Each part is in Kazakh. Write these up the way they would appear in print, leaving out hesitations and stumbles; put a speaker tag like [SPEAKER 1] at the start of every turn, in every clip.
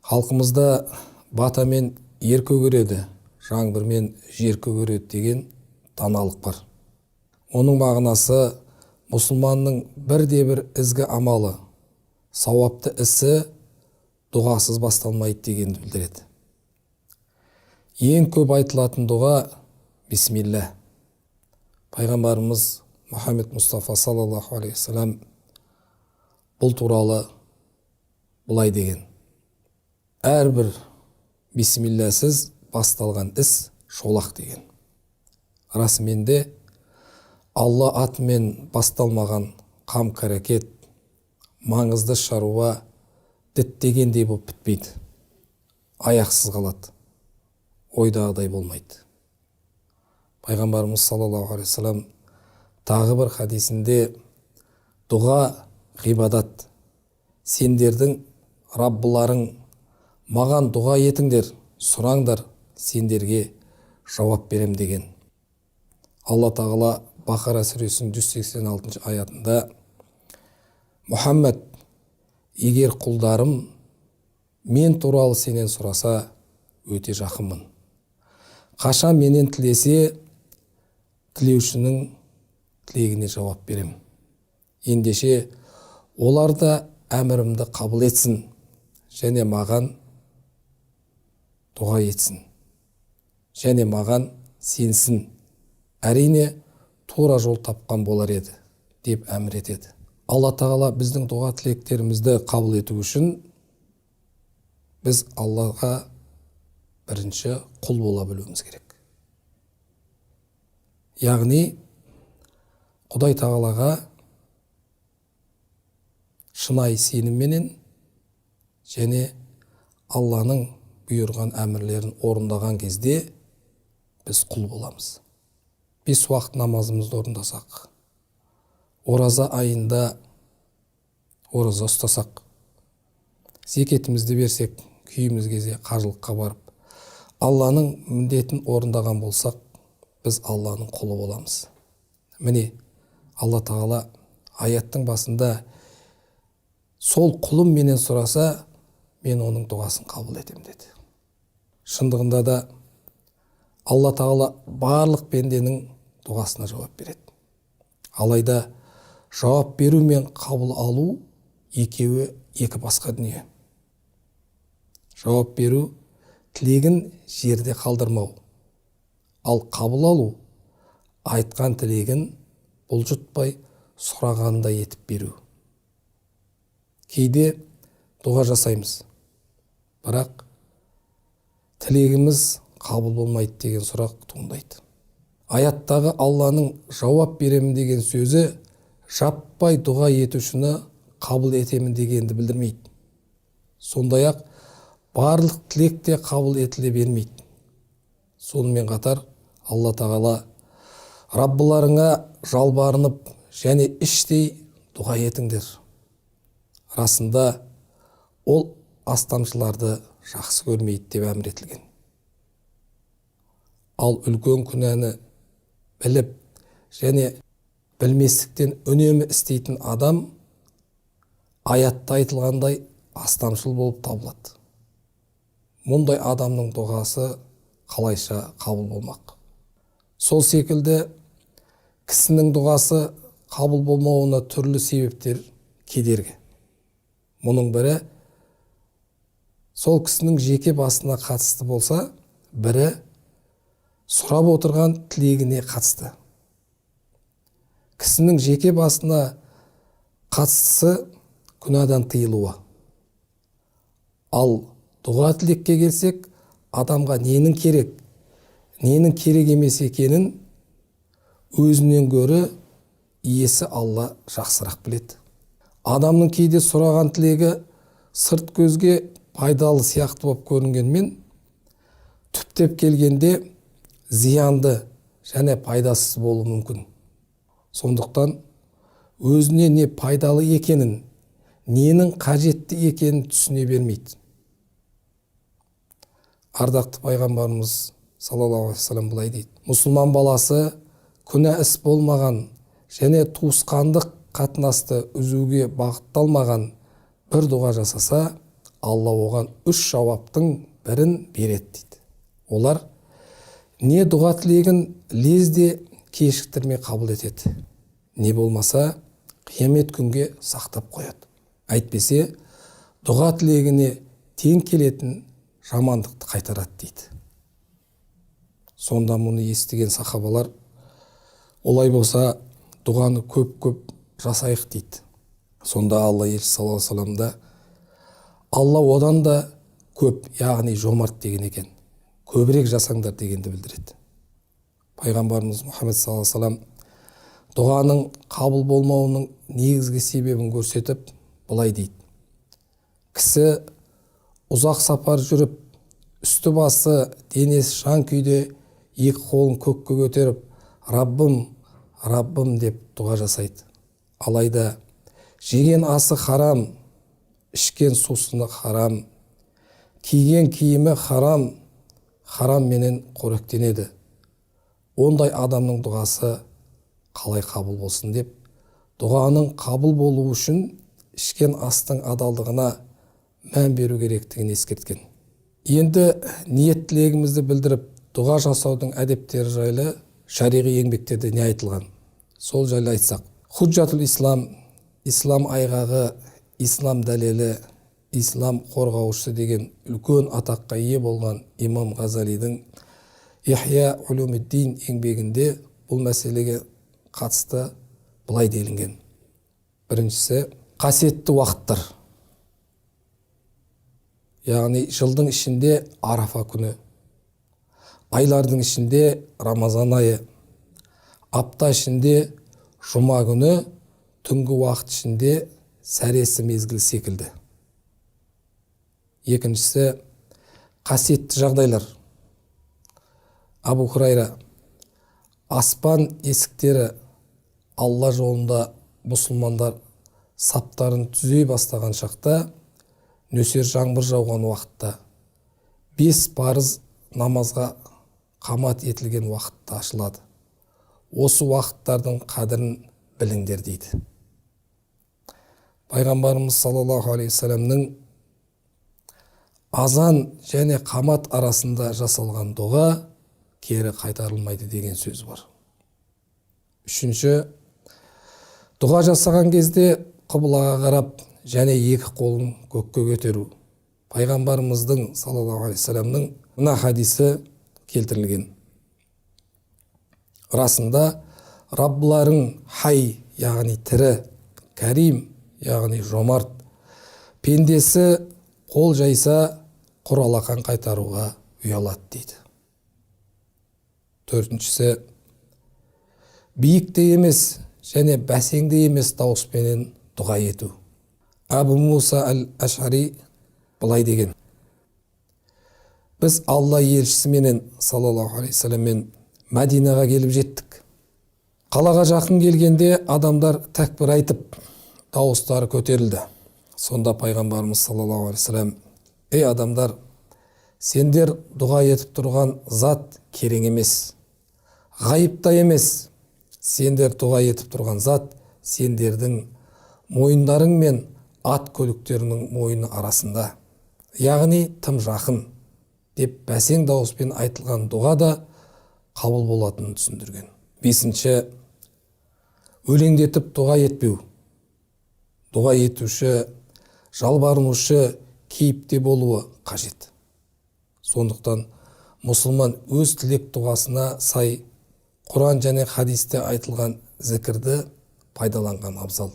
[SPEAKER 1] Халқымызда «Батамен ер көгереді, жаңбырмен жер көгереді» деген даналық бар. Оның мағынасы: мұсылманның бірде бір ізгі амалы, сауапты ісі дұғасыз басталмайды дегенді білдіреді. Ең көп айтылатын дұға – бисмилля. Пайғамбарымыз Мұхаммед Мұстафа саллаллаху алейхи уассалам бұл туралы былай деген: «Әрбір бисмилласыз басталған іс шолақ», – деген. Расымен де, Алла атымен басталмаған қам қарекет, маңызды шаруа діттегендей болып бітпейді, аяқсыз қалады, ойдағыдай болмайды. Пайғамбарымыз саллаллаху алейхи вассалам тағы бір хадисінде: «Дұға – ғибадат. Сендердің Раббыларың маған дұға етіңдер, сұраңдар, сендерге жауап берем», – деген. Алла Тағала Бақара сүресінің 186 аятында: «Мұхаммед, егер құлдарым мен туралы сенен сұраса, өте жақынмын. Қашан менен тілесе, тілеушінің тілегіне жауап берем. Ендеше олар да әмірімді қабыл етсін және маған дұға етсін және маған сенсін. Әрине, тура жол тапқан болар еді», – деп әмір етеді. Алла Тағала біздің дұға тілектерімізді қабыл ету үшін біз Аллаға бірінші құл бола білуіміз керек. Яғни Құдай Тағалаға шынайы сенімменен және Алланың бұйырған әмірлерін орындаған кезде біз құл боламыз. Бес уақыт намазымызды орындасақ, ораза айында ораза ұстасақ, зекетімізді берсек, күйіміз келсе, қажылыққа барып, Алланың міндетін орындаған болсақ, біз Алланың құлы боламыз. Міне, Алла Тағала аяттың басында: «Сол құлым менен сұраса, мен оның дұғасын қабыл етемін», – деді. Шындығында да, Алла Тағала барлық пенденің дұғасына жауап береді. Алайда жауап беру мен қабыл алу екеуі екі басқа дүние. Жауап беру – тілегін жерде қалдырмау, ал қабыл алу – айтқан тілегін бұлжытпай, сұрағандай етіп беру. Кейде дұға жасаймыз, бірақ тілегіміз қабыл болмайды деген сұрақ туындайды. Аяттағы Алланың «жауап беремін» деген сөзі жаппай дұға етушіні қабыл етемін дегенді білдірмейді. Сондай ақ барлық тілек те қабыл етіле бермейді. Сонымен қатар Алла Тағала: «Раббыларыңа жалбарынып және іштей дұға етіңдер. Расында, ол астамшыларды жақсы көрмейді», – деп әмір етілген. Ал үлкен күнәні біліп және білместіктен үнемі істейтін адам аятта айтылғандай астамшыл болып табылады. Мұндай адамның дұғасы қалайша қабыл болмақ? Сол секілді кісінің дұғасы қабыл болмауына түрлі себептер кедергі. Мұның бірі сол кісінің жеке басына қатысты болса, бірі сұрап отырған тілегіне қатысты. Кісінің жеке басына қатыстысы – күнәдан тыйылуы. Ал дұға тілекке келсек, адамға ненің керек, ненің керек емес екенін өзінен гөрі иесі Алла жақсырақ біледі. Адамның кейде сұраған тілегі сырт көзге пайдалы сияқты болып көрінгенмен, түптеп келгенде зиянды және пайдасыз болуы мүмкін. Сондықтан өзіне не пайдалы екенін, ненің қажетті екенін түсіне бермейді. Ардақты пайғамбарымыз саллаллаху алейхи вассалам былай дейді: «Мұсылман баласы күнә іс болмаған және туысқандық қатынасты үзуге бағытталмаған бір дұға жасаса, Алла оған үш жауаптың бірін береді дейді. Олар не дұға тілегін лезде кешіктірмей қабыл етеді, не болмаса қиямет күнге сақтап қояды. Әйтпесе дұға тілегіне тең келетін жамандықты қайтарады дейді. Сонда мұны естіген сахабалар, олай болса дұғаны көп-көп жасайық дейді. Сонда Алла елшісі саллаллаху алейхи вассалам да, Алла одан да көп, яғни жомарт деген екен, көбірек жасаңдар дегенді білдіреді. Пайғамбарымыз Мұхаммед саллаллаху алейхи вассалам дұғаның қабыл болмауының негізгі себебін көрсетіп былай дейді: кісі ұзақ сапар жүріп, үсті басы, денесі жан күйде екі қолын көкке көтеріп, Раббым, Раббым деп дұға жасайды. Алайда жеген асы харам, ішкен сусыны харам, киген киімі харам, харам менен қоректенеді. Ондай адамның дұғасы қалай қабыл болсын деп, дұғаның қабыл болуы үшін ішкен астың адалдығына мән беру керектігін ескерткен. Енді ниет тілегімізді білдіріп, дұға жасаудың әдептері жайлы шариғи еңбектерде не айтылған? Сол жайлы айтсақ, Худжатул Ислам, Ислам айғағы, Ислам дәлелі, Ислам қорғаушысы деген үлкен атаққа ие болған имам Ғазалидің Ихья улумиддин еңбегінде бұл мәселеге қатысты былай делінген. Біріншісі, қасиетті уақыттар. Яғни жылдың ішінде Арафа күні, айлардың ішінде Рамазан айы, апта ішінде жұма күні, түнгі уақыт ішінде сәресі мезгіл секілді. Екіншісі, қасиетті жағдайлар. Абу Хурайра, аспан есіктері Алла жолында мұсылмандар саптарын түзей бастаған шақта, нөсер жаңбыр жауған уақытта, 5 парыз намазға қамат етілген уақытта ашылады. Осы уақыттардың қадірін біліңдер дейді. Пайғамбарымыз саллаллаху алейхи вассаламның азан және қамат арасында жасалған дұға кері қайтарылмайды деген сөз бар. Үшінші, дұға жасаған кезде қыблаға қарап және екі қолын көкке көтеру. Пайғамбарымыздың саллаллаху алейхи вассаламның мына хадисі келтірілген. Расында Раббыларың хай, яғни тірі, кәрим, яғни жомарт, пендесі қол жайса құр алақан қайтаруға ұялады дейді. Төртіншісі, биік те емес және бәсең де емес дауыспенен дұға ету. Әбу Муса әл-Ашари былай деген: біз Алла елшісі менен саллаллаху алейхи вассаламмен Мәдинаға келіп жеттік. Қалаға жақын келгенде адамдар тәкбір айтып, дауыстары көтерілді. Сонда пайғамбарымыз саллаллаху алейхи вассалам: ей адамдар, сендер дұға етіп тұрған зат керең емес, ғайып та емес. Сендер дұға етіп тұрған зат сендердің мойындарың мен ат көліктерінің мойыны арасында, яғни тым жақын деп бәсең дауыспен айтылған дұға да қабыл болатынын түсіндірген. Бесінші, өлеңдетіп дұға етпеу. Дұға етуші жалбарынушы кейіпте болуы қажет. Сондықтан мұсылман өз тілек дұғасына сай Құран және хадисте айтылған зікірді пайдаланған абзал.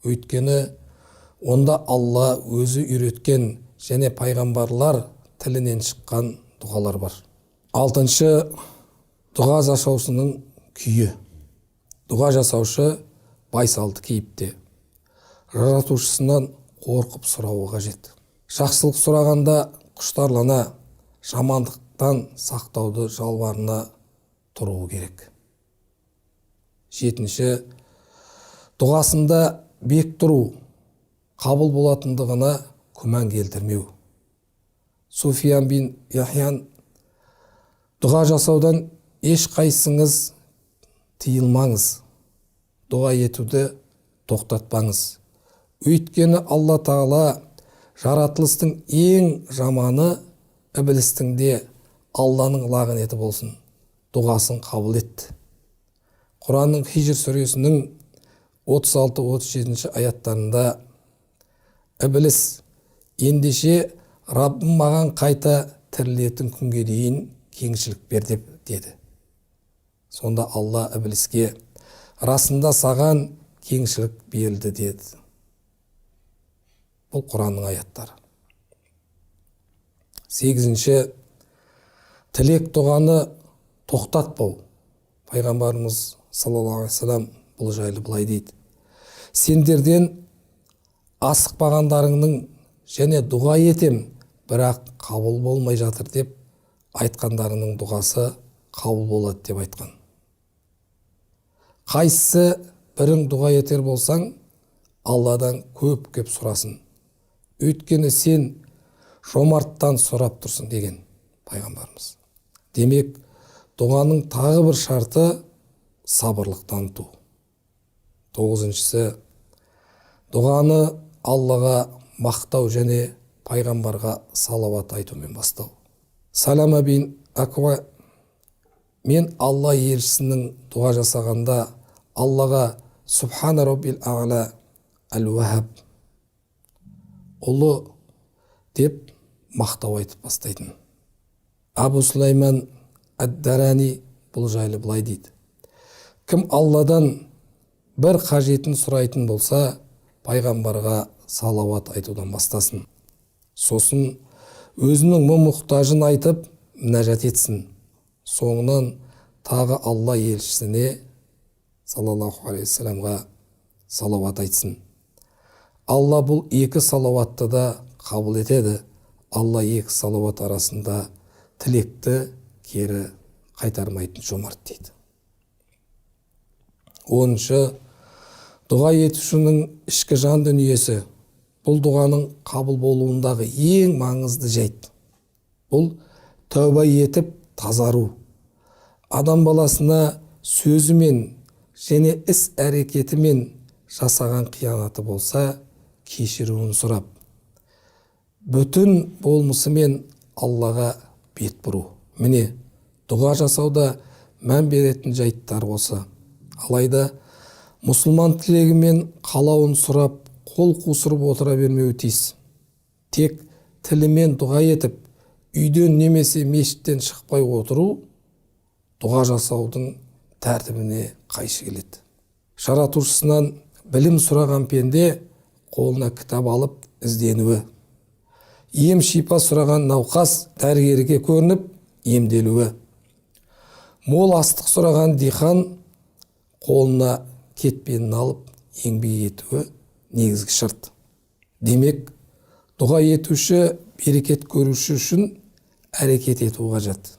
[SPEAKER 1] Өйткені онда Алла өзі үйреткен және пайғамбарлар тілінен шыққан дұғалар бар. Алтыншы, дұға жасаушының күйі. Дұға жасаушы байсалды кейіпте, жаратушысынан қорқып сұрауы қажет. Жақсылық сұрағанда құштарлана, жамандықтан сақтауды жалбарына тұруы керек. Жетінші, дұғасында бек тұру, қабыл болатындығына күмән келтірмеу. Суфиян бин Яхиян: дұға жасаудан ешқайсыңыз тыйылмаңыз, дұға етуді тоқтатпаңыз. Өйткені Алла Тағала Жаратылыстың ең жаманы ібілістің де, Алланың лағынеті болсын, дұғасын қабыл етті. Құранның Хижр сүресінің 36-37 аяттарында ібіліс: «Ендеше Раббым маған қайта тірілетін күнге дейін кеңшілік бер», – деп деді. Сонда Алла ібіліске: «Расында, саған кеңшілік берілді», – деді. Бұл Құранның аяттары. Сегізінші, тілек дұғаны тоқтатпау. Пайғамбарымыз саллаллаху алейхи вассалам бұл жайлы былай дейді: «Сендерден асықпағандарыңның және дұға етем, бірақ қабыл болмай жатыр деп айтқандарының дұғасы қабыл болады», – деп айтқан. Қайсысы бірің дұға етер болсаң, Алладан көп көп сұрасын, өйткені сен жомарттан сұрап тұрсың, деген пайғамбарымыз. Демек, дұғаның тағы бір шарты – сабырлық таныту. Тоғызыншысы, дұғаны Аллаға мақтау және пайғамбарға салауат айтумен бастау. Салама бин Акуа: «Мен Алла елшісінің дұға жасағанда Аллаға «Субхана роббил ағла әл уахаб», ұлы деп мақтау айтып бастайтын». Абу Сулайман ад-Дарани бұл жайлы былай дейді: «Кім Алладан бір қажетін сұрайтын болса, пайғамбарға салауат айтудан бастасын, сосын өзінің мұң мұқтажын айтып, мінәжат етсін, соңынан тағы Алла елшісіне саллаллаху алейхи вассаламға салауат айтсын. Алла бұл екі салауатты да қабыл етеді. Алла екі салауат арасында тілекті кері қайтармайтын жомарт», – дейді. 10-шы, дұға етушінің ішкі жан дүниесі. Бұл дұғаның қабыл болуындағы ең маңызды жайт. Бұл тәуба етіп тазару. Адам баласына сөзімен және іс әрекетімен жасаған қиянаты болса, кешіруін сұрап, бүтін болмысымен Аллаға бет бұру. Міне, дұға жасауда мән беретін жайттар осы. Алайда мұсылман тілегі мен қалауын сұрап, қол қусырып отыра бермеуі тиіс. Тек тілімен дұға етіп, үйден немесе мешіттен шықпай отыру дұға жасаудың тәртібіне қайшы келеді. Жаратушысынан білім сұраған пенде қолына кітап алып ізденуі, ем шипа сұраған науқас дәрігерге көрініп емделуі, мол астық сұраған дихан қолына кетпенін алып еңбек етуі негізгі шарт. Демек, дұға етуші берекет көруші үшін әрекет ету қажет.